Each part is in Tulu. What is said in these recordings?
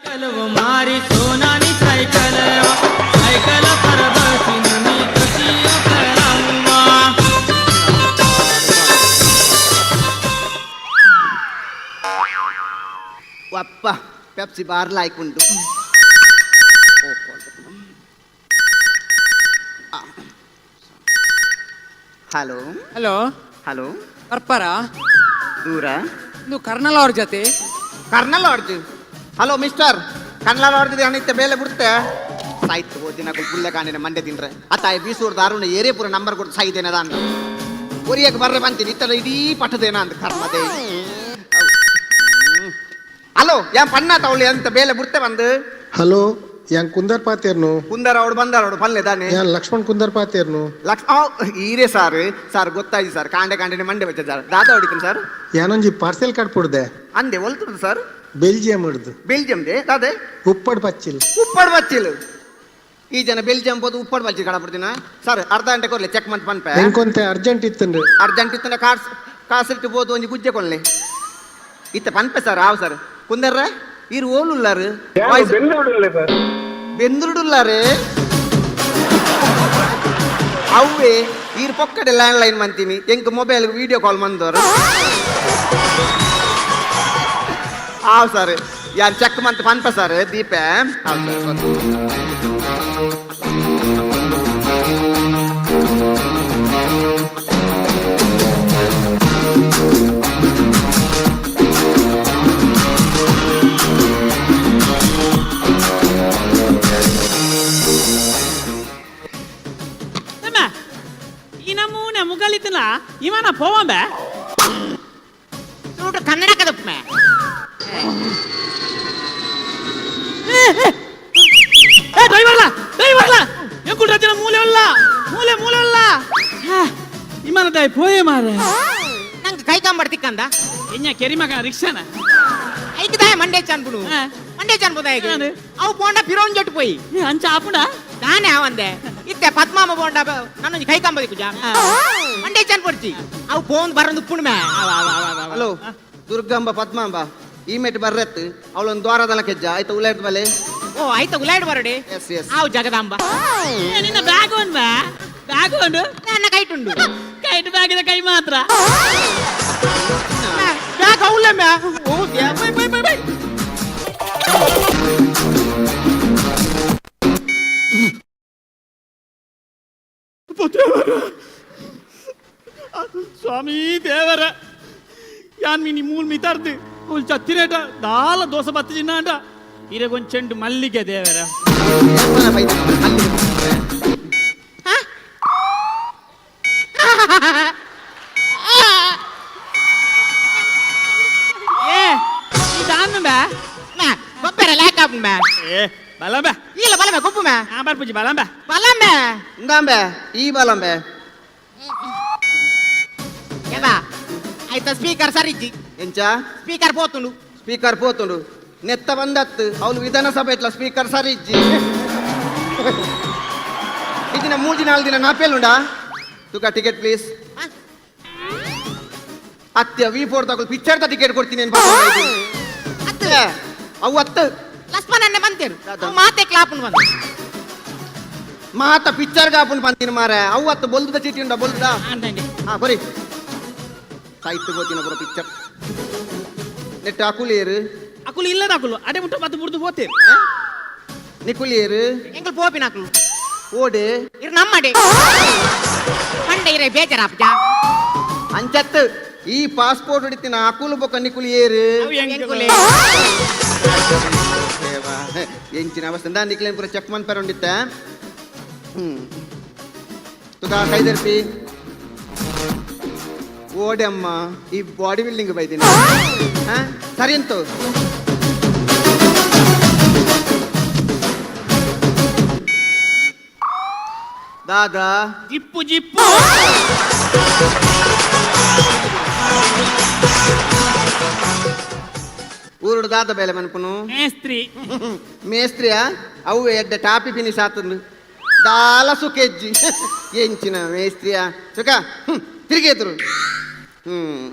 ಮಾರಿ ಸೋನಾನಿ ಸೈಕಲ್ ಸೈಕಲ್ ಪರ ಬಸಿನ ಕಸಿ ಅಪ್ಪ ಪೆಪ್ಸಿ ಬಾರ್ ಲಾಯ್ಕ್ ಉಂಟು. ಹಲೋ. ಹಲೋ. ಹಲೋ. ಪರ್ಪರ. ದೂರ. ಇದು ಕರ್ನಲ್ ಅವ್ರ ಜೊತೆ. Colonel lodge. Hello mister, Colonel lodge ಅನಿತ್ತೆ ಬೇಲೆ ಬಿಡ್ತೆ ಸಾಯ್ತು ಓದಿನ ಗುಲ್ಲೆ ಕಾಣಿನ ಮಂಡೆ ತಿಂದ್ರೆ ಅತ್ತಾಯ ಬೀಸೂರ್ ದಾರುಣ ಏರೇ ಪೂರ ನಂಬರ್ ಕೊಟ್ಟು ಸಾಯ್ದೇನೆ ದಾನ್ ಒರಿಯಕ್ಕೆ ಬರ್ರೆ ಬಂತೀನಿ ಇತ್ತಲ್ಲ ಇಡೀ ಪಠದೇನ ಅಂತ ಕರ್ಮದೆ. ಹಲೋ, ಯಾನ್ ಪಣ್ಣ ತವಳಿ ಅಂತ ಬೇಲೆ ಬಿಡ್ತೆ ಬಂದು. ಹಲೋ, ಯಾನ್ ಕುಂದರ್ ಪಾತೇರ್ನು. ಕುಂದರ ಅವಡು ಬಂದಾರ ಅವಡು ಪಲ್ಲೆ ದಾನೆ. ಯಾನ್ ಲಕ್ಷ್ಮಣ್ ಕುಂದರ್ ಪಾತೇರ್ನು. ಲಕ್ಷ ಈರೇ ಸಾರ್, ಸಾರ್ ಗೊತ್ತಾಯ್ತು ಸರ್, ಕಾಂಡೆ ಕಾಂಡೆ ಮಂಡೆ ಬಚ್ಚ ಸರ್, ದಾದ ಹೊಡಿತೀನಿ ಸರ್. ಯಾನೊಂಜಿ ಪಾರ್ಸೆಲ್ ಕಾರ್ಡ್ ಪುಡ್ದೆ. ಅಂದೆ ಒಲ್ತುಡು ಸರ್? ಬೆಲ್ಜಿಯಂ ಹಿಡ್ದು. ಬೆಲ್ಜಿಯಂ they ದಾದೆ? ಉಪ್ಪಡ್ ಪಚ್ಚಿಲ್. ಉಪ್ಪಡ್ ಬಚ್ಚಿಲ್. ಈ ಜನ ಬೆಲ್ಜಿಯಂ ಹೋದು ಉಪ್ಪಡ್ ಬಚ್ಚಿಲ್ ಕಡಪಡ್ತೀನ ಸರ್, ಅರ್ಧ ಗಂಟೆ ಕೊರ್ಲೆ ಚೆಕ್ ಮಂತ್ ಪನ್ಪೆ. ಎಂಕೊಂತೆ ಅರ್ಜೆಂಟ್ ಇತ್ತನ್ರಿ. ಅರ್ಜೆಂಟ್ ಇತ್ತಂದ್ರೆ ಕಾರ್ಸ್ ಕಾಸಿಟ್ಟು ಬೋದು ಒಂಜಿ ಗುಜ್ಜೆ ಕೊನ್ಲೆ ಇತ್ತ ಪನ್ಪೆ ಸರ್. ಆವ್ ಸರ್. ಕುಂದರ್ರ ಈರು ಓಲುಲ್ಲಾರು? ಬೆಂಗಳೂರಲ್ಲೇ ಸರ್. ಬೆಂದ್ರುಡುಲ್ಲಾರೆ ಅವ್ವೆ ಈರ್ ಪೊಕ್ಕಡೆ ಲ್ಯಾಂಡ್ ಲೈನ್ ಮಂತೀನಿ, ಎಂಕ್ ಮೊಬೈಲ್ ವಿಡಿಯೋ ಕಾಲ್ ಮಂದೋರು. ಆವ್ ಸರ್, ಯಾರು ಚೆಕ್ ಮಂತ್ ಪನ್ಪ ಸರ್ ದೀಪೆ. ಆವ್ ಸರ್. ತಮ್ಮ, ಈ ನಮೂನೆ ಮುಗಲಿತ್ತಲ್ಲ ಇವನ ಪೋವಂಬೆ. చూడు కన్నడ కదప్ప. ಏ ಡ್ರೈವರ್ಲ, ಡ್ರೈವರ್ಲ, ಎಂಕುಲ್ ರಚನ ಮೂಲೆ ಉಲ್ಲ, ಮೂಲೆ ಮೂಲೆ ಉಲ್ಲ. ಇಮಾನ ತಾಯಿ ಪೋಯೆ ಮಾರೆ. ನಂಗೆ ಕೈ ಕಾಂಬಡ್ ತಿಕ್ಕಂದ. ಎನ್ಯ ಕೆರಿ ಮಗ ರಿಕ್ಷಾನ. ಐಕಿದಾಯ ಮಂಡೆ ಚಾನ್ಪುಡು. ಹಾ. ಮಂಡೆ ಚಾನ್ಪುದ. ಹಾನು. ಅವು ಪೋಂಡ ಪಿರೋನ್ ಜೊಟ್ಟು ಪೋಯಿ. ಏ, ಅಂಚ ಆಪುಂಡ. ದಾನೆ ಅವಂದೆ ಇತ್ತೆ ಪದ್ಮಾಮ ಪೋಂಡ ನನ್ನೊಂಜಿ ಕೈ ಕಾಂಬದಿ ಕುಜ ಮಂಡೆ ಚಾನ್ ಪೊಡ್ಚಿ ಅವು ಪೋಂದ್ ಬರಂದು ಪುಣ್ಮೆ. ಹಲೋ ದುರ್ಗಂಬ ಪದ್ಮಾಂಬ, ಈ ಮೇಟ್ ಬರ್ರೆತ್ತು ಅವಳೊಂದು ದ್ವಾರದಲ್ಲ ಕೆಜ್ಜ ಆಯ್ತಾ ಉಳ್ಳಾಯ್ತು ಬಲೆ. ಓ ಆಯ್ತ ಉಲಾಯ್ಡ್ ಬರಡೆ. S S. ಆವು ಜಗದಾಂಬ. ಏ, ನಿನ್ನ ಬ್ಯಾಗ್ ಒಂದ್ ಬಾ, ಬ್ಯಾಗ್ ಒಂದು. ನನ್ನ ಕೈಟುಂಡು. ಕೈಟ್ ಬ್ಯಾಗಿದ ಕೈ ಮಾತ್ರ. ಬ್ಯಾಗ್ ಅವಲೇ ಮ್ಯಾ ಓ ಬೈ ಬೈ ಬೈ ಬೈ. ಸ್ವಾಮಿ ದೇವರ, ಯಾನ್ ಮಿನಿ ಮೂಲ್ ಮಿತಾರ್ದು ಉಲ್ ಚತ್ತಿರೇಟ ದಾಲ ದೋಸೆ ಬತ್ತಿ ಚಿನ್ನಾಂಡ ಇರಗೊಂದ್ ಚೆಂಡು ಮಲ್ಲಿಗೆ ದೇವರ. ಏ ಈ ಬಾ. ಮ್ಯಾ ಗೊಬ್ಬರ ಲ್ಯಾಕ್ ಆಪು ಮ್ಯಾ. ಏ ಬಲಂಬ. ಇಲ್ಲ ಬಲ ಮ್ಯಾ ಗೊಬ್ಬು ಮ್ಯಾ. ನಾ ಬರ್ಪುಜಿ ಬಲಂಬ. ಬಲ ಮ್ಯಾ. ಇಂದಾಂಬೆ ಈ ಬಲಂಬೆ. ಏದಾ ಆಯ್ತಾ ಸ್ಪೀಕರ್ ಸರಿಜ್ಜಿ. ಎಂಚ? ಸ್ಪೀಕರ್ ಪೋತುಂಡು. ಸ್ಪೀಕರ್ ಪೋತುಂಡು ನೆತ್ತ ಬಂದತ್ತು ಅವಳು ವಿಧಾನಸಭೆ ಇಟ್ಲ ಸ್ಪೀಕರ್ ಸರಿ ಇಜ್ಜಿ. ಇದಿನ ಮೂರು ದಿನ ನಾಲ್ಕು ದಿನ ನಾಪೇಲುಂಡಾ ತುಕ ಟಿಕೆಟ್ ಪ್ಲೀಸ್. ಅತ್ಯ ವಿ ಫೋರ್ ತಗೊಳ್ ಪಿಕ್ಚರ್ ಟಿಕೆಟ್ ಕೊಡ್ತೀನಿ ಅತ್ತು. ಅವು ಅತ್ತು. ಲಕ್ಷ್ಮಣನ್ನೇ ಬಂತೇರು ಮಾತೆ ಕ್ಲಾಪನ್ ಬಂದು. ಮಾತ ಪಿಕ್ಚರ್ ಕಾಪುನ್ ಬಂದಿನ ಮಾರೆ ಅವು ಅತ್ತು ಬೊಲ್ದುದ ಚೀಟಿ ಉಂಡ ಬೊಲ್ದುದ. ಅಂದಂಗೆ. ಹಾ ಬರಿ ಸಾಹಿತ್ಯ ಗೋತಿನ ಪೂರ ಪಿಕ್ಚರ್ ನೆಟ್ ಅಕುಲೇರು. ಅಕುಲು ಇಲ್ಲದ ಅಕುಲು ಅಡೆ ಮುಟ್ಟ ಮತ್ತೆ ಮುರಿದು ಹೋತೇರು. ನಿಕುಲಿಯರು. ಎಂಕಲ್ ಪೋಪಿನ ಅಕ್ಲು. ಓಡೆ. ಇರ್ ನಮ್ಮಡೆ ಪಂಡೆ ಇರೆ ಬೇಜಾರಾಪಜ. ಅಂಚತ್ತು ಈ ಪಾಸ್ಪೋರ್ಟ್ ಹಿಡಿತಿನ ಅಕುಲು ಬೊಕ್ಕ ನಿಕುಲಿಯೇರು. ಅವು ಎಂಕುಲೆ. ಎಂಕುಲೆ. ಎಂಚಿನ ಅವಸ್ಥೆ ದಾನ್ ನಿಕ್ಲೇನ್ ಪೂರ ಚೆಕ್ ಮನ್ಪೆರ ಉಂಡಿತ್ತ. ಹ್ಮ್ ತುಕಾ ಕೈದರ್ಪಿ ಓಡೆ ಅಮ್ಮ ಈ ಬಾಡಿ ಬಿಲ್ಡಿಂಗ್ ಬೈದಿನ ಹಾ ಸರಿ ಅಂತು. ದಾದಾ. Zip zip. ಊರುಡು ದಾದ ಬೇಲೆ ಮನ್ಪುನು? ಮೇಸ್ತ್ರಿ. ಮೇಸ್ತ್ರಿಯ ಅವು ಎಡ್ಡೆ ಟಾಪಿ ಫಿನಿಶ್ ಆತಂದು ದಾಲ ಸುಖೆಜ್ಜಿ ಎಂಚಿನ ಮೇಸ್ತ್ರಿಯ ಸುಖ ತಿರುಗಿ ಎದುರು. ಹ್ಮ್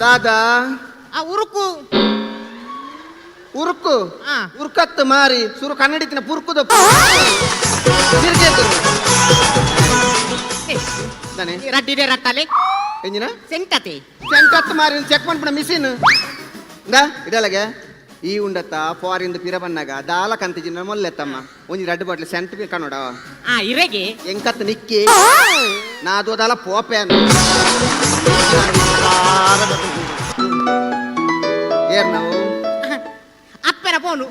ದಾದಾ ಆ ಉರುಕು ಉರುಕು. ಆ. ಉರ್ಕತ್ತು ಮಾರಿ ಸುರು ಕನ್ನಡಿತಿನ ಪುರ್ಕುದ ತಿರ್ಗೇತು ದಾನೆ. ರಡ್ಡಿಡೆ ರಟ್ಟಲೆ. ಎಂಜಿನ? ಸೆಂಟತೆ. ಸೆಂಟತ್ತು ಮಾರಿ ಚೆಕ್ ಮಾಡ್ಬಿಡ ಮಿಷಿನ್ ಇಂದಾ ಇಡಲಗೆ ಈ ಉಂಡತ್ತ ಫಾರಿನ್ ಪಿರ ಬನ್ನಾಗ ದಾಲ ಕಂತಿಜಿನ ಮೊಲ್ಲೆತ್ತಮ್ಮ ಒಂಜಿ ರಡ್ಡು ಬಾಟ್ಲಿ ಸೆಂಟ್ ಕನ್ನಡ. ಆ ಇರೆಗೆ. ಎಂಕತ್ ನಿಕ್ಕಿ ನಾದು ದಾಲ ಪೋಪೆ ಏರ್ ನಾವು. ಅಪ್ಪೆನ ಫೋನು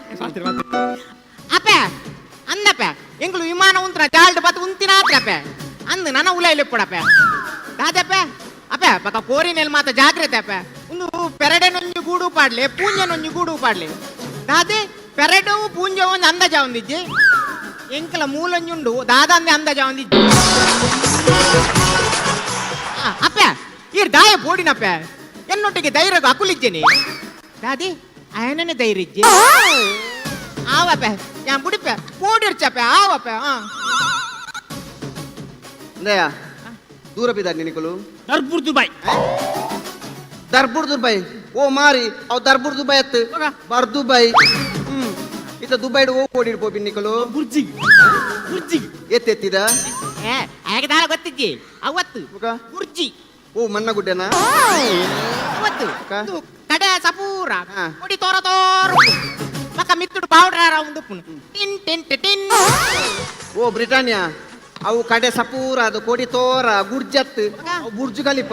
ಅಪ್ಪೆ ಅಂದಪ್ಪ ಎಂಗ್ಳು ವಿಮಾನ ಉಂತ್ರ ಜಾಲ್ಡ್ ಬತ್ ಉಂತಿನ ಆತ್ರಪ್ಪ ಅಂದ್ ನನ ಉಲೈಲಿ ಪಡಪ್ಪ ದಾದಪ್ಪ ಅಪ್ಪ ಪಕ್ಕ ಕೋರಿನೆಲ್ ಮಾತ ಜಾಗ್ರತೆ ಅಪ್ಪ ಒಂದು ಪೆರಡೆನೊಂಜಿ ಗೂಡು ಪಾಡ್ಲೆ ಪೂಂಜನೊಂಜಿ ಗೂಡು ಪಾಡ್ಲೆ ದಾದೆ ಪೆರಡವು ಪೂಂಜ ಒಂದು ಅಂದಾಜ ಒಂದಿಜ್ಜಿ ಎಂಕಲ ಮೂಲೊಂಜುಂಡು ದಾದಂದೆ ಅಂದಾಜ ಒಂದಿಜ್ಜಿ. ಆ, ಅಪ್ಪ ಈರ್ ದಾಯ ಪೋಡಿನಪ್ಪ ಎನ್ನೊಟ್ಟಿಗೆ ಧೈರ್ಯ ಅಕುಲಿಜ್ಜೇನೆ ದಾದಿ ಅಯನನೆ ಧೈರ್ಯ ಇಜ್ಜಿ ಆವಪ್ಪ ಯಾನ್ ಬುಡಿಪ ಪೋಡಿರ್ಚಪ್ಪ ಆವಪ್ಪ ಆ. ಇಂದಯ್ಯ ದೂರ ಬಿದ್ದಾರ ನಿನಿಕುಲು. ದರ್ಬುರ್ ದುಬೈ. ದರ್ಬುರ್ ದುಬೈ ಓ ಮಾರಿ ಅವ್ ದರ್ಬುರ್ ದುಬೈ ಅತ್ತು ಬರ್ ದುಬೈ. ಇತ್ತ ದುಬೈಡ್ ಓ ಓಡಿಡ್ ಪೋಪಿ ನಿಕುಲು. ಬುರ್ಜಿಗ್ ಬುರ್ಜಿಗ್. ಎತ್ತೆತ್ತಿದ? ಏ ಆಗ ದಾರ ಗೊತ್ತಿಜ್ಜಿ ಅವತ್ತು. ಮುಖ? ಬುರ್ಜಿ. ಓ ಮನ್ನಗುಡ್ಡೆನಾ? ಅವತ್ತು. ಅಕ್ಕ? ಇದು ಕಡೆ ಸಪೂರ. ಹಾ. ಕೊಡಿ ತೋರ ತೋರು ಮಕ್ಕ ಮಿತ್ತುಡು ಪೌಡರ್ ಉಂದು tin tin tin. ಓ ಬ್ರಿಟಾನಿಯಾ ಅವು ಕಡೆ ಸಪೂರ ಅದು ಕೊಡಿ ತೋರ ಗುರ್ಜತ್ ಅವು ಬುರ್ಜು ಕಲಿಪ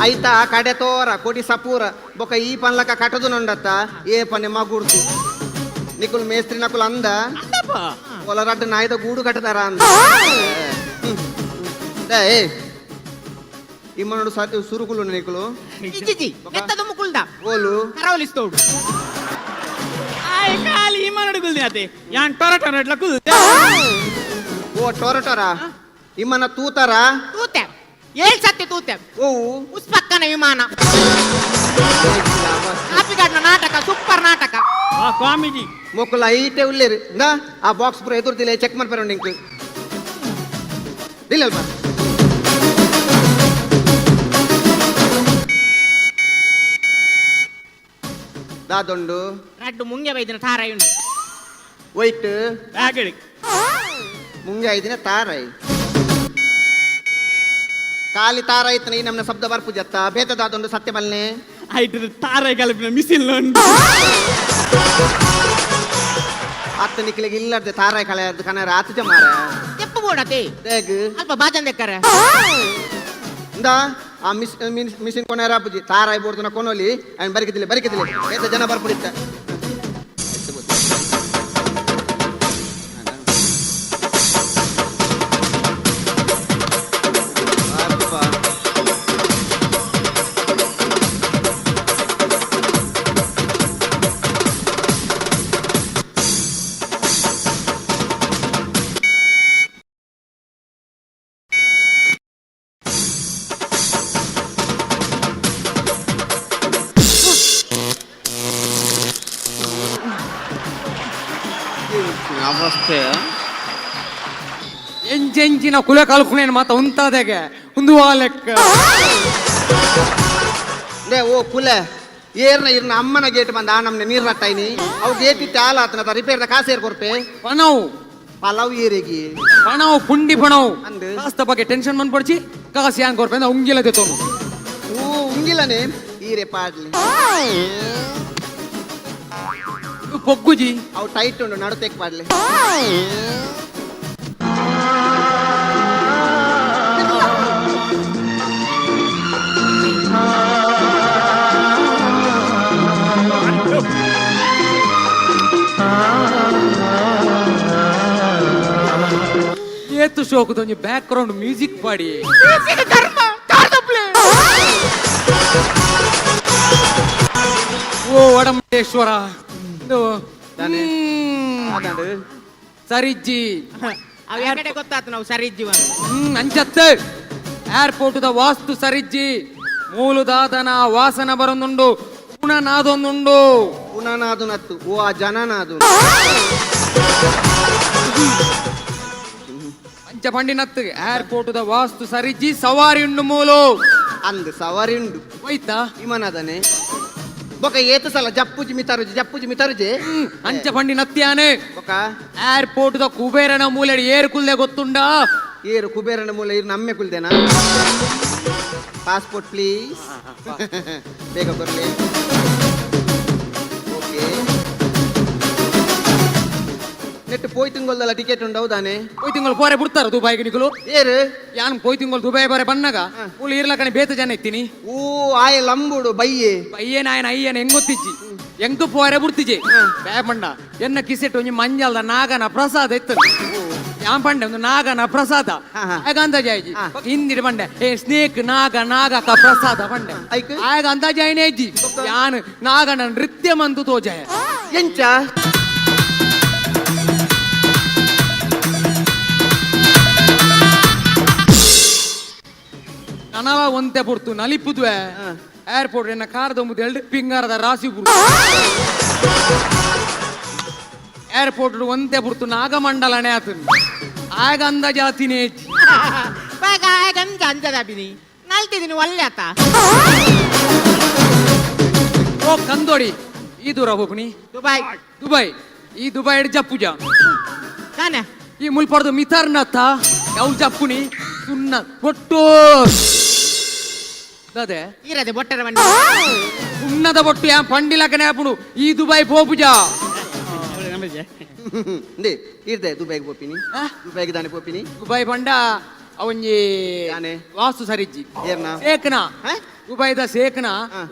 ಐತಾ ಕಡೆ ತೋರ ಕೊಡಿ ಸಪೂರ ಬೊಕ ಈ ಪನ್ಲಕ ಕಟದು ನೊಂಡತ್ತ ಏ ಪನ್ನೆ ಮಗುರ್ತು ನಿಕುಲ್ ಮೇಸ್ತ್ರಿ ನಕುಲ್ ಅಂದ. ಅಂದಪ್ಪ. ಒಲರಡ್ಡು ನಾಯ್ದ ಗೂಡು ಕಟ್ಟದಾರ ಅಂದ. ಹ್ಮ್. ಏ, ಏ ಇಮ್ಮನೋಡು ಸಾತಿ ಸುರುಕುಲು ನಿಕುಲು. ಇಜ್ಜಿಜಿ ಮೆತ್ತದ ಮುಕುಲ್ದ. ಓಲು? ಕರಾವಳಿಸ್ತೋಡು. ಆಯ್ ಖಾಲಿ ಇಮ್ಮನಡು ಕುಲ್ದಿ ಅತೆ ಯಾನ್ ಟೊರ ಟೊರ ಎಟ್ಲ ಕುಲ್ದೆ. ಓ ಟೊರ ಟೊರ ಇಮ್ಮನ ತೂತಾರ. ತೂತೆ ಏಳ್ ಸತಿ ತೂತೆ. ಓ ಪುಷ್ಪಕ್ಕನ ವಿಮಾನ ಕಾಪಿಗಾಡ್ನ ನಾಟಕ ಸೂಪರ್ ನಾಟಕ. ಆ ಕಾಮಿಡಿ. ಮೊಕ್ಕುಲ ಐಟೆ ಉಲ್ಲೇರು ಇಂದಾ ಆ ಬಾಕ್ಸ್ ಪೂರ ಎದುರ್ದಿಲ್ಲ ಚೆಕ್ ಮಾಡ್ಪಾರ ನಿಂಕ್ ಇಲ್ಲ ಅಲ್ಪ. ದಾದೊಂಡು. ರಡ್ಡು ಮುಂಗೆ ಬೈದಿನ ತಾರ ಉಂಡು. ವೈಟ್. ಬ್ಯಾಗ್ ಮುಂಗೆ ಐದಿನ ತಾರೈ ಖಾಲಿ ತಾರ ಐತನ ಈ ನಮ್ನ ಶಬ್ದ ಬರ್ಪು ಜತ್ತ ಬೇತ ದಾದೊಂಡು ಸತ್ಯ ಬಲ್ನೆ. ಐಟ್ ತಾರ ಕಲಪಿನ ಮಿಸಿಲ್ ಉಂಡು. ಅತ್ತ ನಿಕ್ಲಿಗೆ ಇಲ್ಲರ್ದೆ ತಾರಾಯ್ ಕಳೆ ಕನರ ಆತು ಜಮಾರ. ತೆಪ್ಪು ಬೋಡತೆ. ದೇಗ್. ಅಲ್ಪ ಬಾಜನ್ ದೆಕ್ಕರ. ಇಂದಾ ಆ ಮಿಸ್ ಮಿಷಿನ್ ಕೊನೆರ ಅಪ್ಪುಜಿ ತಾರಾಯ್ ಬೋರ್ದನ ಕೊನೊಲಿ ಅಂಡ್ ಬರಿಕಿದಿಲ್ಲ ಬರಿಕಿದಿಲ್ಲ ಬೇತ ಜನ ಬರ್ಪುಡಿತ್ತ. ಅಪ್ಪ. ಅವಸ್ಥೆ. ಎಂಜೆಂಜಿನ ಕುಲೆ ಕಲ್ಕುನೇನು ಮಾತ ಉಂತಾದೆಗೆ ಒಂದು ಆ ಲೆಕ್ಕ. ಲೇ ಓ ಕುಲೆ ಏರ್ನ ಇರ್ನ ಅಮ್ಮನ ಗೇಟ್ ಬಂದ ಆ ನಮ್ನೆ ನೀರ್ ರಟ್ಟಾಯ್ನಿ ಅವು ಗೇಟ್ ಇತ್ತೆ ಆಲ ಆತನ ರಿಪೇರ್ದ ಕಾಸು ಏರ್ ಕೊರ್ಪೆ. ಪಣವು. ಪಲಾವ್ ಏರಿಗಿ. ಪಣವು ಪುಂಡಿ ಪಣವು. ಅಂದು. ಕಾಸ್ತ ಬಗ್ಗೆ ಟೆನ್ಷನ್ ಮನ್ಪಡ್ಚಿ ಕಾಸು ಯಾಂಗ್ ಕೊರ್ಪೆ ಅಂದ ಉಂಗಿಲ ತೆತ್ತೋನು. ಊ ಉಂಗಿಲನೆ ಈರೆ ಪಾಡ್ಲಿ. ಪೊಗ್ಗುಜಿ. ಅವು ಟೈಟ್ ಉಂಡು ನಡುತೆಕ್ ಪಾಡ್ಲಿ. ಏತು ಶೋಕುದೊಂಜಿ back ground music ಪಾಡಿ. ಧರ್ಮ ಚಾರ್ದಪ್ಲೆ. ಓ ಒಡಂಬೇಶ್ವರ ಇದು ತಾನೆ. ಹ್ಮ್. ಸರಿಜ್ಜಿ. ಅವು ಯಾಕಡೆ ಗೊತ್ತಾತು ನಾವು ಸರಿ ಜೀವನ. ಅಂಚತ್ತೆ ಏರ್ಪೋರ್ಟ್ the ವಾಸ್ತು ಸರಿಜ್ಜಿ ಮೂಲುದಾದನ ವಾಸನ ಬರೊಂದುಂಡು ಪುನನಾದೊಂದುಂಡು. ಪುನನಾದು ನತ್ತು ಓ ಆ ಜನನಾದು. ಅಂಚ ಪಂಡಿನತ್ತು ಏರ್ಪೋರ್ಟ್ ದ ವಾಸ್ತು ಸರಿಜಿ ಸವಾರಿ ಉಂಡು ಮೂಲು. ಅಂದ್ ಸವಾರಿ ಉಂಡು. ಹೋಯ್ತಾ? ವಿಮಾನದನೆ ಬೊಕ ಏತ ಸಲ ಜಪ್ಪುಜಿ ಮಿತಾರುಜಿ ಜಪ್ಪುಜಿ ಮಿತಾರುಜಿ. ಅಂಚ ಪಂಡಿನತ್ಯಾನೆ. ಬೊಕ ಏರ್ಪೋರ್ಟ್ ದ ಕುಬೇರನ ಮೂಲೆಡ್ ಏರು ಕುಲ್ದೆ ಗೊತ್ತುಂಡಾ? ಏರು ಕುಬೇರನ ಮೂಲೆ? ಏರು ನಮ್ಮೆ ಕುಲ್ದೇನಾ? ಪಾಸ್ಪೋರ್ಟ್ ಪ್ಲೀಸ್, ಬೇಗ ಬರ್ಲಿ. ಓಕೆ, ನೆಟ್ ಪೋಯ್ ತಿಂಗೊಲ್ದಲ್ಲ ಟಿಕೆಟ್ ಉಂಡು ಹೌದಾನೆ? ಪೋಯ್ ತಿಂಗಳು ಪೋರೆ ಬಿಡ್ತಾರ ದುಬೈಗೆ ನಿಕುಲು? ಏರು? ಯಾನ್ ಪೋಯ್ ತಿಂಗಳು ದುಬೈ ಬರೆ ಬನ್ನಗ ಮೂಲು ಇರ್ಲಕಣೆ ಬೇತ ಜನ ಇತ್ತೀನಿ. ಓ, ಆಯ ಲಂಬುಡು ಬಯ್ಯೆ. ಬಯ್ಯೇನ ಆಯನ ಅಯ್ಯನ ಹೆಂಗ್ ಗೊತ್ತಿಜ್ಜಿ, ಎಂಕ್ ಪೋರೆ ಬಿಡ್ತಿಜಿ ಬೇ ಪಂಡ. ಎನ್ನ ಕಿಸೆಟ್ ಒಂಜಿ ಮಂಜಲ್ದ ನಾಗನ ಪ್ರಸಾದ ಇತ್ತು. ಯಾನ್ ಪಂಡೆ ಒಂದು ನಾಗನ ಪ್ರಸಾದ. ಹಾ, ಹಾ. ಆಗ ಅಂದಾಜ್ ಆಯ್ಜಿ. ಹಿಂದಿಡ್ ಪಂಡೆ, ಏ ಸ್ನೇಕ್ ನಾಗ ನಾಗ ಕ ಪ್ರಸಾದ ಪಂಡೆ. ಐಕ್? ಆಗ ಅಂದಾಜ್ ಆಯ್ನೆ ಇಜ್ಜಿ. ಯಾನ್ ನಾಗನ ನೃತ್ಯ ಮಂತು ತೋಜಾಯ. ಎಂಚ? ನನವ ಒಂತೆ ಪುರ್ತು ನಲಿಪುದ್ವೆ. ಏರ್ಪೋರ್ಟ್ ಎನ್ನ ಕಾರದ ಮುದ್ದು ಪಿಂಗಾರದ ರಾಶಿ ಪುರ್ತು. ಏರ್ಪೋರ್ಟ್ ಒಂತೆ ಪುರ್ತು ನಾಗಮಂಡಲನೇ ಆತನು. ಆಗ ಅಂದಾಜಾತಿನೇ ಇಜ್ಜಿ. ಬಾಗ ಗಂಜ ಅಂಜದ ಬಿನಿ ನಲ್ತಿದ್ದೀನಿ ಒಲ್ಲೆ ಆತ. ಓ ಕಂದೋಡಿ, ಈ ದೂರ ಹೋಗ್ನಿ. ದುಬೈ. ದುಬೈ, ಈ ದುಬೈ ಹಿಡ್ ಜಪ್ಪುಜ. ತಾನೆ. ಈ ಮುಲ್ಪರ್ದು ಮಿತರ್ನತ್ತ ಯಾವ ಜಪ್ಪುನಿ ಸುನ್ನ ಬೊಟ್ಟು ಅದೇ. ಈರದೆ ಬೊಟ್ಟರ ಬಂಡಿ. ಸುಣ್ಣದ ಬೊಟ್ಟು ಯಾ ಪಂಡಿಲಕನೆ ಆಪುಡು. ಈ ದುಬೈ ಪೋಪುಜ. ಇಂದೆ ಇರ್ದೆ ದುಬೈಗೆ ಪೋಪಿನಿ? ಆ? ದುಬೈಗೆ ದಾನೆ ಪೋಪಿನಿ? ದುಬೈ ಪಂಡ ಅವಂಜಿ ಯಾನೆ? ವಾಸ್ತು ಸರಿಜ್ಜಿ. ಏರ್ನ? ಸೇಕನ. ಹಾ? ದುಬೈದ ಸೇಕನ.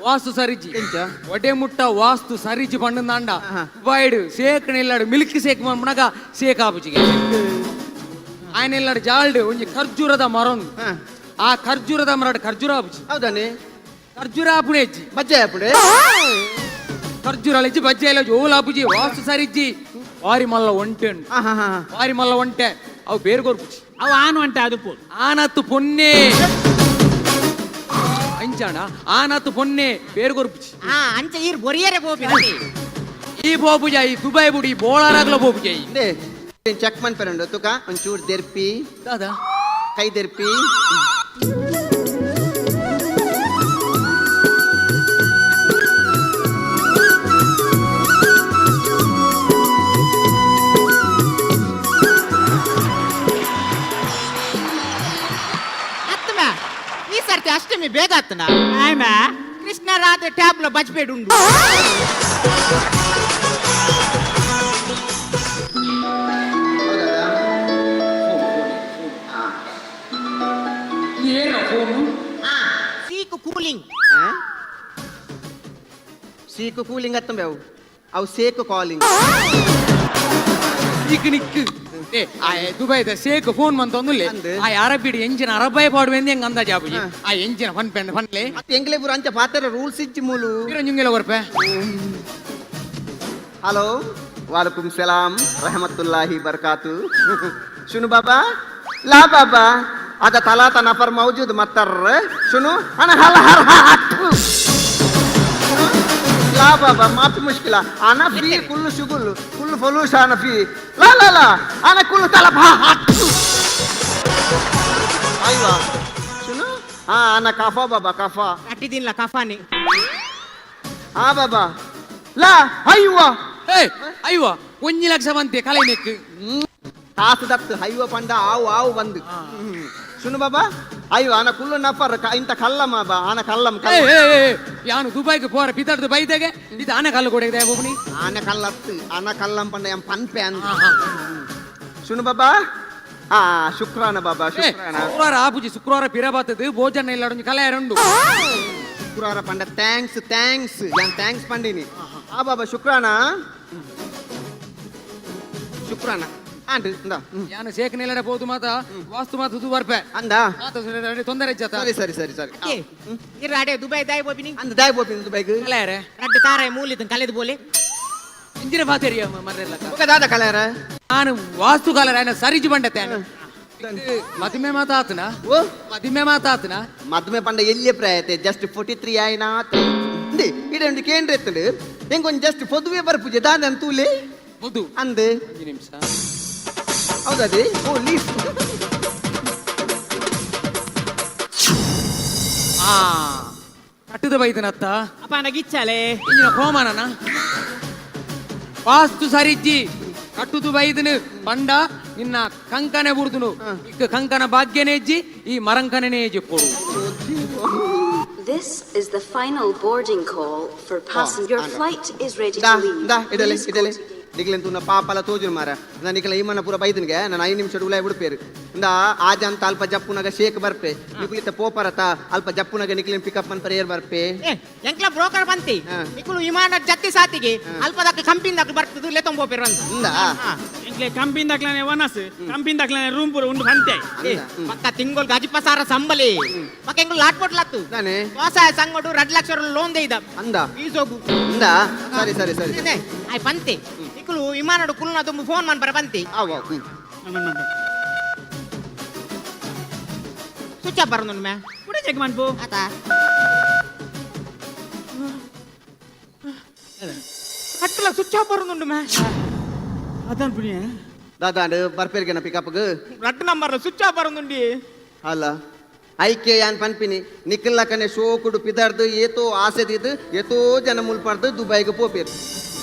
ವಾಸ್ತು ಸರಿಜ್ಜಿ. ಎಂಚ? ಒಡೆ ಮುಟ್ಟ ವಾಸ್ತು ಸರಿಜಿ ಪಂಡಂದಾಂಡ ಹಾ. ದುಬೈಡ್ ಸೇಕನ ಇಲ್ಲಾಡು ಮಿಲ್ಕ್ ಸೇಕ್ ಮನ್ಪುನಗ ಸೇಕ್ ಆಪುಜಿಗೆ. ఆయన ಇಲ್ಲಾಡು ಜಾಲ್ಡ್ ಒಂಜಿ ಖರ್ಜೂರದ ಮರೊಂದು. ಆ ಖರ್ಜೂರದ ಮರಡ್ ಖರ್ಜೂರ ಆಪುಜಿ. ಹೌದಾನೆ? ಖರ್ಜೂರ ಆಪುಣೆ ಇಜ್ಜಿ. ಬಜ್ಜೆ ಆಪುಡೆ. ಖರ್ಜೂರ ಇಜ್ಜಿ, ಬಜ್ಜೆ ಇಲ್ಲ, ಓಲ್ ಆಪುಜಿ. ವಾಸ್ತು ಸರಿಜ್ಜಿ. ವಾರಿ ಮಲ್ಲ ಒಂಟೆ ಉಂಡು. ಹಾ ಹಾ ಹಾ ವಾರಿ ಮಲ್ಲ ಒಂಟೆ ಅವು ಬೇರೆ ಕೊರ್ಪುಜಿ. ಅವು ಆನು ಅಂಟೆ ಅದು ಪೋ. ಆನತ್ತು ಪೊನ್ನೆ ಅಂಚಾಣ ಆನತ್ತು ಪೊನ್ನೆ ಬೇರೆ ಕೊರ್ಪುಜಿ. ಆ ಅಂಚ ಈರ್ ಬೊರಿಯರೆ ಪೋಪಿನಿ. ಈ ಪೋಪುಜ, ಈ ದುಬೈ ಬುಡಿ ಬೋಳಾರಾಗ್ಲ ಪೋಪುಜ ಈ. ಇಂದೆ ಚೆಕ್ ಮನ್ಪೆರಂಡು ತುಕ ಒಂಚೂರು ದೆರ್ಪಿ. ದಾದಾ? ಕೈ ದೆರ್ಪಿ. ಅತ್ತಮ ಈ ಸರ್ತಿ ಅಷ್ಟಮಿ ಬೇಗ ಆತನ. ಆಯ್ಮ. ಕೃಷ್ಣ ರಾತ್ರಿ ಟ್ಯಾಬ್ಲ ಬಜ್ಬೇಡು ಉಂಡು. ಏನು ಫೋನು? ಸೀಕು ಕೂಲಿಂಗ್. ಸೀಕು ಕೂಲಿಂಗ್ ಅತ್ತಂಬೆ ಅವು ಅವು ಸೇಕು ಕಾಲಿಂಗ್. ನಿಕ್ ನಿಕ್ ಏ ಆ ದುಬೈದ ಸೇಕ್ ಫೋನ್ ಮಂತೊಂದುಲ್ಲೆ. ಅಂದ್. ಆ ಅರಬಿಡಿ ಎಂಜಿನ ಅರಬೈ ಪಾಡುವೆಂದು ಹೆಂಗ್ ಅಂದಾಜ್ ಆಪುಜಿ. ಆ ಎಂಜಿನ ಫನ್ ಪೆನ್ ಫನ್ಲೆ. ಮತ್ತೆ ಎಂಗ್ಲೇ ಪೂರ ಅಂಚ ಪಾತ್ರ ರೂಲ್ಸ್ ಇಜ್ಜಿ ಮೂಲು. ಇರ ಕೊರ್ಪೆ. ಹಲೋ, ವಾಲಕುಂ ಸಲಾಂ ರಹಮತುಲ್ಲಾಹಿ ಬರಕಾತು. ಶುನು ಬಾಬಾ? ಲಾ ಬಾಬಾ, هذا ثلاثة نفر موجود مطر. شنو؟ أنا هلا هر هر. لا بابا، ما في مشكلة، أنا في كل شغل كل فلوس أنا في. لا لا لا، أنا كل طلب ها ها. أيوة، شنو؟ ها أنا كفا بابا، كفا. ಕಟ್ಟಿದಿಲ್ಲ ಕಫಾನಿ. ها بابا، لا، أيوة. ಏ ಅಯ್ಯೋ, ಒಂಜಿ ಲಕ್ಷ ಬಂತೆ ಕಲೆ ನೆಕ್. ಕಾಸು ದತ್ತು ಹೈವ ಪಂಡ ಆವು ಆವು ಬಂದು. ಶುನು ಬಾಬಾ, ಅಯ್ಯೋ, ಆನ ಕುಲ್ಲು ನಫರ್ ಇಂತ ಕಲ್ಲಮ್ಮ ಬಾ, ಆನ ಕಲ್ಲಂ. ಏ ಕಲ್ಲ. ಏ, ಏ, ಯಾನು ದುಬೈಗೆ ಪೋರ ಪಿತರ್ದು ಬೈದೆಗೆ ಇದು ಆನೆ ಕಲ್ಲು ಕೊಡೆ ಬೋಪನಿ. ಆನ ಕಲ್ಲತ್ತು ಆನ ಕಲ್ಲಂ ಪಂಡ ಎಂ ಪನ್ಪೆ ಅಂದ. ಶುನು ಬಾಬಾ, ಆ ಶುಕ್ರಾನ ಬಾಬಾ. ಏ ಶುಕ್ರಾನ. ಶುಕ್ರವಾರ ಆಪುಜಿ, ಶುಕ್ರವಾರ ಪಿರ ಬತ್ತದು ಭೋಜನ ಇಲ್ಲ ಒಂಜಿ ಕಲೆ ಎರಡು. ಶುಕ್ರವಾರ ಪಂಡ thanks thanks ಯಾನ್ thanks ಪಂಡಿನಿ. ಆ ಬಾಬಾ, ಶುಕ್ರಾನ ಶುಕ್ರಾನ ಆಂಟ್ ಇಂದ. ಯಾನು ಸೇಕ್ ನೆಲಡೆ ಪೋದು ಮಾತ ವಾಸ್ತು ಮಾತ ದು ಬರ್ಪೆ. ಅಂದ. ಮಾತ ತೊಂದರೆ ಇಜ್ಜತ? ಸರಿ ಸರಿ ಸರಿ ಸರಿ. ಇರ ಅಡೆ ದುಬೈ ದಾಯಿ ಪೋಪಿನಿ? ಅಂದ, ದಾಯ್ ಪೋಪಿನಿ ದುಬೈಗ್? ಕಲೆಯರೆ. ರಡ್ಡು ತಾರೆ ಮೂಲಿದ ಕಲೆದು ಬೋಲೆ. ಇಂಜಿನ ಪಾತೆರಿಯ ಮರ್ರೆಲ್ಲ. ಬೊಕ ದಾದ ಕಲೆಯರ? ನಾನು ವಾಸ್ತು ಕಾಲರ ಆಯ್ನ ಸರಿಜಿ ಬಂಡತೆ ಮದಿಮೆ ಮಾತಾತನ. ಓ. ಮದಿಮೆ ಮಾತಾತನ. ಮದ್ಮೆ ಪಂಡ ಎಲ್ಲಿ ಪ್ರಾಯತೆ? ಜಸ್ಟ್ 43 ಆಯ್ನಾ? ಇಂದೆ ಇಡೆ ಉಂಡು ಕೇಂದ್ರ ಎತ್ತುಂಡು. ಎಂಕೊಂಜಿ ಜಸ್ಟ್ ಪೊದುವೆ ಬರ್ಪುಜೆ ದಾದ ಅಂತೂಲೆ. ಮುದು. ಅಂದ್. ಒಂಜಿ ನಿಮಿಷ. ಹೌದದಿ? ಓ ಲೀಫ್. ಆ ಕಟ್ಟದ ಬೈದನತ್ತ. ಅಪ್ಪ ನನಗಿಚ್ಚಾಲೆ. ಇಂಜಿನ ಕೋಮನನ ವಾಸ್ತು ಸರಿಜ್ಜಿ ಕಟ್ಟುದು ಬೈದನು ಪಂಡ ನಿನ್ನ ಕಂಕನೆ ಬುಡ್ದುನು. ಇಕ್ಕ ಕಂಕನ ಭಾಗ್ಯನೇ ಇಜ್ಜಿ, ಈ ಮರಂಕನೇ ಕೊಡು. This is the final boarding call for passengers. Your flight is ready ದಾ to leave. ದಾ ಇಡಲೆ. Please go ಇಡಲೆ. to gate. ನಿಕ್ಲೆನ್ ತೂನ ಪಾಪಲ ತೋಜುನು ಮಾರ. ನಿಕ್ಲೆ ಈಮನ ಪೂರ ಬೈದನ್ಗೆ ನಾನು 5 ನಿಮಿಷ ಉಲಾಯ್ ಬಿಡ್ಪೇರು. ಇಂದ ಆಜ ಅಂತ ಅಲ್ಪ ಜಪ್ಪುನಾಗ ಶೇಕ್ ಬರ್ಪೆ. ನಿಕುಲಿತ ಪೋಪರತ ಅಲ್ಪ ಜಪ್ಪುನಾಗ ನಿಕ್ಲೆನ್ ಪಿಕಪ್ ಅನ್ಪರ ಏರ್ ಬರ್ಪೆ? ಏ ಎಂಕ್ಲ ಬ್ರೋಕರ್ ಬಂತಿ. ನಿಕುಲು ವಿಮಾನ ಜತ್ತಿ ಸಾತಿಗೆ ಅಲ್ಪದಕ್ಕೆ ಕಂಪಿಂದಕ್ಕೆ ಬರ್ತದೆ ಲೆತ್ತೊಂಬೋಪೇರು ಅಂತ. ಇಂದ. ಎಂಕ್ಲೆ ಕಂಪಿನ ದಾಕ್ಲಾನೆ ವನಸ್, ಕಂಪಿನ ದಾಕ್ಲಾನೆ ರೂಮ್ ಪೂರ ಉಂಡು ಬಂತೆ. ಏ, ಪಕ್ಕ ತಿಂಗೋಲ್ ಗಜಿಪ ಸಾರ ಸಂಬಲಿ ಪಕ್ಕ ಎಂಗುಲು ಲಾಟ್ಪೊಟ್ಲತ್ತು. ದಾನೆ? ವ್ಯವಸಾಯ ಸಂಘಡು 2 ಲಕ್ಷ ಲೋನ್ ದೇಯ್ದ. ಅಂದ? ಬೀಸೋಗು. ಇಂದ, ಸರಿ ಸರಿ ಸರಿ. ಆಯ್ ಪಂತೆ, ನಿಕುಲು ವಿಮಾನಡು ಕುಲ್ನ ತುಂಬ ಫೋನ್ ಮನ್ಪರ ಪಂತೆ. ಅವ್ ಅವ್, ಹ್ಮ್. ಸ್ವಿಚ್ ಆಫ್ ಬರೋದು ಮೇ. ಕುಡಿ ಚೆಕ್ ಮನ್ಪು. ಆತ ಕಟ್ಟಲ ಸ್ವಿಚ್ ಆಫ್ ಬರೋದುಂಡು ಮೇ. ಅದಾನ್ ಪುಣ್ಯ. ದಾದಾಂಡ್ ಬರ್ಪೇರ್ಗೆನ ಪಿಕಪ್ಗ್? ರಡ್ಡು ನಂಬರ್ ಸ್ವಿಚ್ ಆಫ್ ಬರೋದುಂಡಿ. ಅಲ್ಲ, ಐಕೆ ಯಾನ್ ಪನ್ಪಿನಿ, ನಿಕ್ಕಲ್ಲಕನೆ ಶೋಕುಡು ಪಿದರ್ದು ಏತೋ ಆಸೆ ದಿದ್ದು ಏತೋ ಜನ ಮುಲ್ಪರ್ದು ದುಬೈಗೆ ಪೋಪೇರು.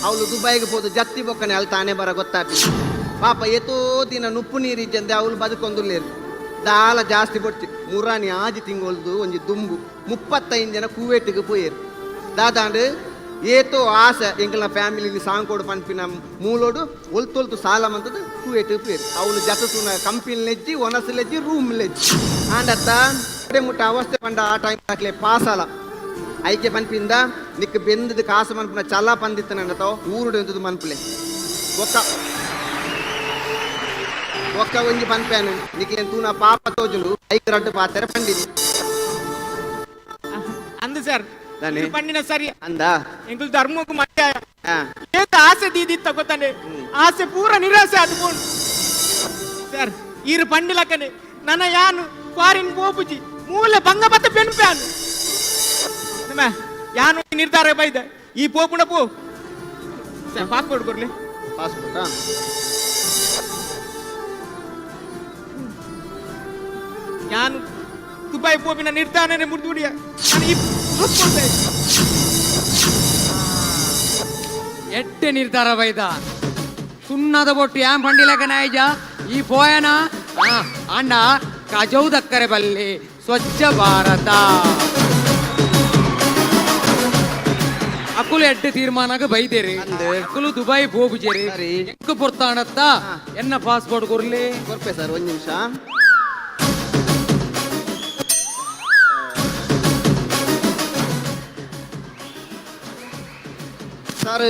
ಅವಳು ದುಬೈಗೆ ಪೋದು ಜತ್ತಿ ಬೊಕ್ಕನೆ ಅಲ್ಲಿ ತಾನೇ ಬರ ಗೊತ್ತಾಪಿ. ಪಾಪ ಏತೋ ದಿನ ನುಪ್ಪು ನೀರು ಇಜ್ಜಂದೆ ಅವಳು ಬದುಕೊಂದುಲ್ಲೇರು. ದಾಲ ಜಾಸ್ತಿ ಬೊಡ್ಚಿ, ಮುರಾನಿ ಆಜಿ ತಿಂಗೊಳ್ದು ಒಂಜಿ ದುಂಬು 35 ಜನ ಕುವೇಟಿಗೆ ಪೋಯೇರು. ದಾದಾಂಡ್ ಏತೋ ಆಸೆ ಎಂಕಲ್ನ ಫ್ಯಾಮಿಲಿ ಸಾಂಕೋಡು ಪನ್ಪಿನ ಮೂಲೋಡು ಒಲ್ತೊಲ್ತು ಸಾಲ ಮಂತದ್ದು ಕುವೇಟಿಗೆ ಪೋಯೇರು. ಅವಳು ಜತತುನ ಕಂಪಿನ ಲೆಜ್ಜಿ, ಒನಸು ಲೆಜ್ಜಿ, ರೂಮ್ ಲೆಜ್ಜಿ. ಆಂಡತ್ತ ಮುಟ್ಟ ಅವಸ್ಥೆ ಪಂಡ ಆ ಟೈಮ್ ಹಾಕ್ಲೆ ಪಾಸಾಲ. ಐಕೆ ಪನ್ಪಿಂದ ನಿಕ್ ಬೆಂದದ ಕಾಸು ಮನ್ಪುನ ಚಲ ಪಂದಿತ್ತನಂಡತಾವ ಊರುಡು ಎಂತದು ಮನ್ಪುಲೆ. ಒಕ್ಕ ಒಕ್ಕ ಒಂಜಿ ಪನ್ಪೇನು, ನಿಕ್ಲೇನ್ ತೂನ ಪಾಪ ತೋಜುಂಡು, ಐಕ್ ರಡ್ಡು ಪಾತೆರ ಪಂಡಿನಿ. ಅಂದು ಸರ್. ದಾನೆ? ಇದು ಪಂಡಿನ ಸರಿ. ಅಂದ? ಎಂಕುಲು ಧರ್ಮಕ್ಕೂ ಮಟ್ಟ. ಹಾ. ಏತ ಆಸೆ ದೀದಿತ್ತ ಗೊತ್ತಾನೆ, ಆಸೆ ಪೂರ ನಿರಾಸೆ ಅದು ಪೋಣು ಸರ್. ಈರು ಪಂಡಿಲಕ್ಕನೆ ನನ್ನ ಯಾನು ಫಾರಿನ್ ಪೋಪುಜಿ, ಮೂಲೆ ಬಂಗ ಬತ್ತ ಪೆನ್ಪ್ಯಾನು. ನಮ್ಮ ಯಾನು ನಿರ್ಧಾರ ಬೈದ ಈ ಪೋಪುಣ ಪೋ. ಸರ್, ಪಾಸ್ಪೋರ್ಟ್ ಕೊಡ್ಲಿ. ಪಾಸ್ಪೋರ್ಟ್. ಯಾನು ದುಬೈ ಪೋಪಿನ ನಿರ್ಧಾರನೇ ಮುಡ್ದುಡಿಯ ನಾನು ಈ ಪಾಸ್ಪೋರ್ಟ್. ಎಡ್ಡೆ ನಿರ್ಧಾರ ಬೈದ. ಸುಣ್ಣದ ಬೊಟ್ಟು ಯಾನ್ ಪಂಡಿಲಕ ನಾಯ್ಜ ಈ ಪೋಯನ ಅಣ್ಣ ಕಜೌ ದಕ್ಕರೆ ಬಲ್ಲಿ ಸ್ವಚ್ಛ ಭಾರತ. ಅಕುಲು ಎಡ್ಡೆ ತೀರ್ಮಾನಗ ಬೈದೇರಿ. ಅಂದ್. ಅಕುಲು ದುಬೈ ಹೋಗುಜೇರಿ. ಸರಿ. ಎಂಕ್ ಪೊರ್ತಾಣತ್ತ ಎನ್ನ ಪಾಸ್ಪೋರ್ಟ್ ಕೊರ್ಲಿ. ಕೊರ್ಪೆ ಸರ್, ಒಂದ್ ನಿಮಿಷ ಸರ್.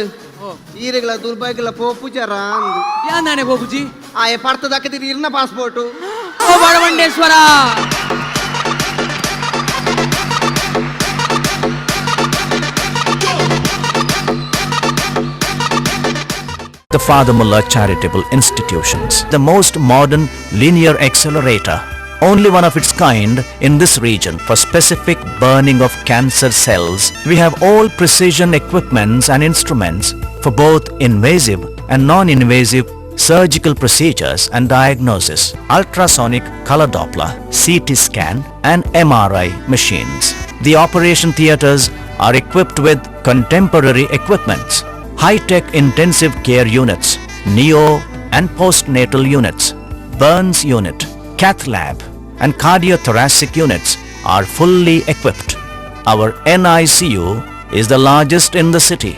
ಓ. ಈರೆಗಳ ದುರ್ಬಾಯ್ಗಳ ಪೋಪುಜಾರ ಅಂದು. ಯಾನ್ ನಾನೇ ಹೋಗುಜಿ? ಆಯೆ ಪರ್ತದಕ್ಕದಿರಿ ಇರ್ನ passport. Oh Balamandeshwara. The Father Muller Charitable Institutions, the most modern linear accelerator, only one of its kind in this region for specific burning of cancer cells. We have all precision equipments and instruments for both invasive and non-invasive surgical procedures and diagnosis, ultrasonic color Doppler, CT scan and MRI machines. The operation theatres are equipped with contemporary equipments, high-tech intensive care units, neo and postnatal units, burns unit, cath lab and cardiothoracic units are fully equipped. Our NICU is the largest in the city.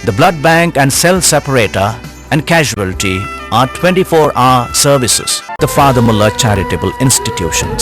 The blood bank and cell separator and casualty are 24-hour services. The Father Muller Charitable Institutions.